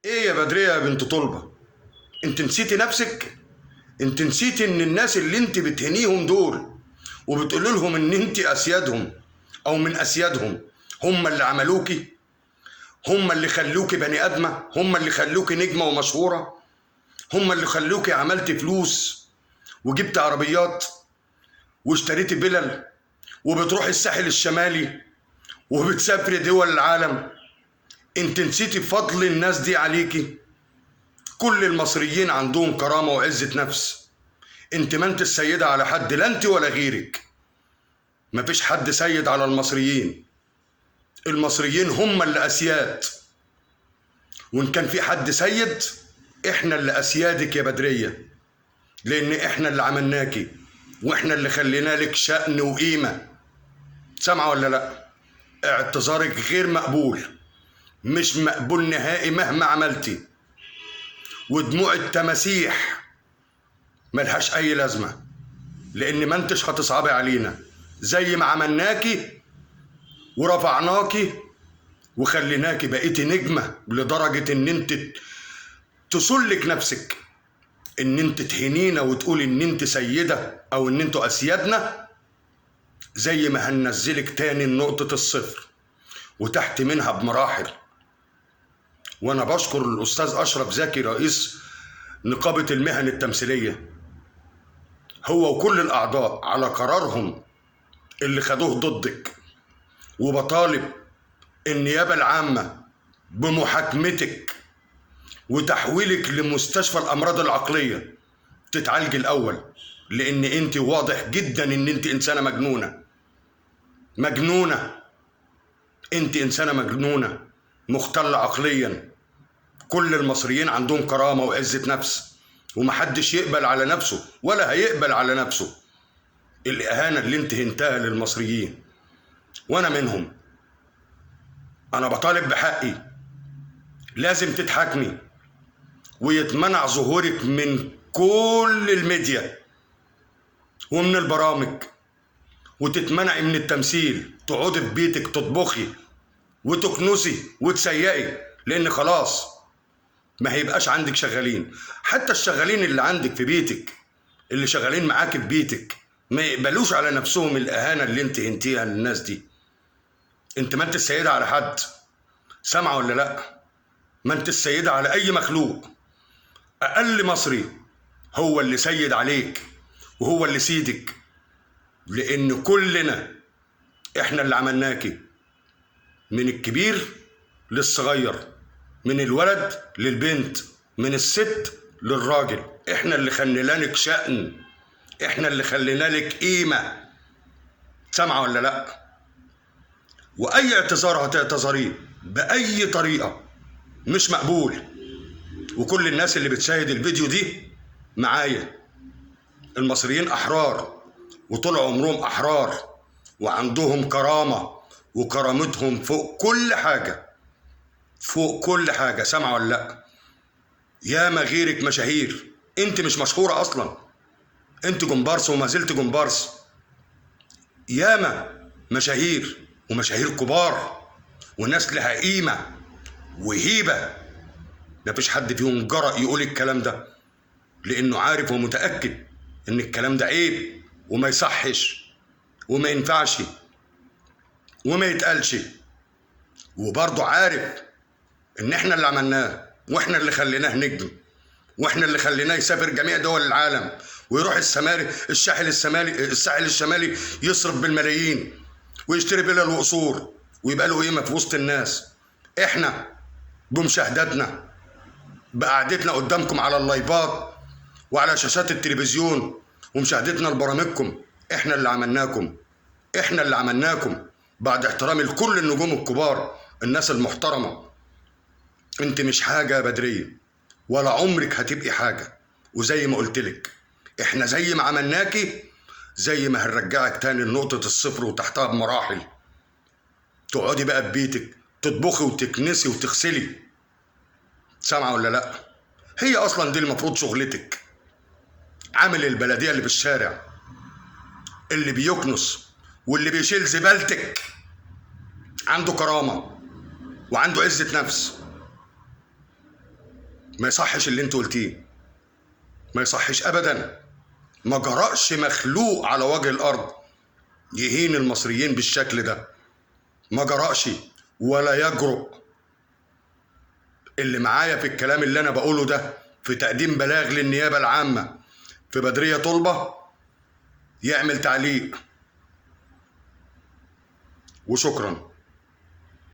ايه يا بدرية يا بنت طلبة؟ انت نسيتي نفسك؟ انت نسيتي ان الناس اللي انت بتهنيهم دول وبتقول لهم ان انت اسيادهم او من اسيادهم، هم اللي عملوكي، هم اللي خلوكي بني ادمه، هم اللي خلوكي نجمه ومشهوره، هم اللي خلوكي عملتي فلوس وجبت عربيات واشتريتي فلل وبتروحي الساحل الشمالي وبتسافري دول العالم. انت نسيتي فضل الناس دي عليكي؟ كل المصريين عندهم كرامة وعزة نفس. انت ما انت السيدة على حد، لا انت ولا غيرك. مفيش حد سيد على المصريين، المصريين هم اللي اسياد، وان كان في حد سيد احنا اللي اسيادك يا بدرية، لان احنا اللي عملناكي واحنا اللي خلينا لك شأن وقيمة. سامعة ولا لا؟ اعتذارك غير مقبول، مش مقبول نهائي مهما عملتي، ودموع التماسيح ملهاش اي لازمة، لان ما انتش هتصعبي علينا زي ما عملناكي ورفعناكي وخليناكي بقيتي نجمة لدرجة ان انت تسلك نفسك، ان انت تهنينا وتقولي ان انت سيدة او ان انتوا اسيادنا، زي ما هننزلك تاني لنقطة الصفر وتحت منها بمراحل. وانا بشكر الاستاذ اشرف زكي رئيس نقابة المهن التمثيلية، هو وكل الاعضاء، على قرارهم اللي خدوه ضدك، وبطالب النيابة العامة بمحاكمتك وتحويلك لمستشفى الأمراض العقلية تتعالج الأول، لأن أنت واضح جدا أن أنت إنسانة مجنونة، مجنونة، أنت إنسانة مجنونة مختلة عقليا. كل المصريين عندهم كرامة وعزة نفس، ومحدش يقبل على نفسه ولا هيقبل على نفسه الإهانة اللي انت هنتها للمصريين، وأنا منهم. أنا بطالب بحقي، لازم تتحاكمي ويتمنع ظهورك من كل الميديا ومن البرامج، وتتمنعي من التمثيل، تقعدي في بيتك تطبخي وتكنسي وتسيقي، لأن خلاص ما هيبقاش عندك شغالين. حتى الشغالين اللي عندك في بيتك، اللي شغالين معاك في بيتك، ما يقبلوش على نفسهم الإهانة اللي انت هنتيها للناس دي. انت ما انت السيدة على حد، سامعة ولا لا؟ ما انت السيدة على أي مخلوق. أقل مصري هو اللي سيد عليك وهو اللي سيدك، لأن كلنا احنا اللي عملناكي، من الكبير للصغير، من الولد للبنت، من الست للراجل، احنا اللي خلينا لك شأن، احنا اللي خلينا لك قيمة. سامعة ولا لا؟ وأي اعتذار هتعتذريه بأي طريقة مش مقبول. وكل الناس اللي بتشاهد الفيديو دي معايا، المصريين أحرار وطول عمرهم أحرار وعندهم كرامة، وكرامتهم فوق كل حاجة، فوق كل حاجة. سامعة ولا لا؟ ياما غيرك مشاهير، انت مش مشهورة أصلا، انت جمبارس وما زلت جمبارس. ياما مشاهير ومشاهير كبار وناس لها قيمة وهيبة، مفيش حد فيهم جرأ يقول الكلام ده، لأنه عارف ومتأكد إن الكلام ده عيب وما يصحش وما ينفعش وما يتقالش، وبرضه عارف إن إحنا اللي عملناه وإحنا اللي خليناه نجم، وإحنا اللي خليناه يسافر جميع دول العالم ويروح الساحل الشمالي يصرف بالملايين ويشتري فيلل وقصور ويبقى له قيمة في وسط الناس. إحنا بمشاهداتنا، بقعدتنا قدامكم على اللايفات وعلى شاشات التلفزيون ومشاهدتنا لبرامجكم، احنا اللي عملناكم، احنا اللي عملناكم، بعد احترامي لكل النجوم الكبار، الناس المحترمة. انت مش حاجة يا بدرية، ولا عمرك هتبقي حاجة. وزي ما قلتلك، احنا زي ما عملناكي زي ما هنرجعك تاني لنقطة الصفر وتحتها بمراحل. تقعدي بقى في بيتك تطبخي وتكنسي وتغسلي. سامعة ولا لا؟ هي اصلا دي المفروض شغلتك، عامل البلدية اللي في الشارع، اللي بيكنس واللي بيشيل زبالتك، عنده كرامة وعنده عزة نفس. ما يصحش اللي انت قلتيه، ما يصحش ابدا. ما جرأش مخلوق على وجه الارض يهين المصريين بالشكل ده، ما جرأش ولا يجرؤ. اللي معايا في الكلام اللي انا بقوله ده في تقديم بلاغ للنيابة العامة في بدرية طلبة يعمل تعليق، وشكرا.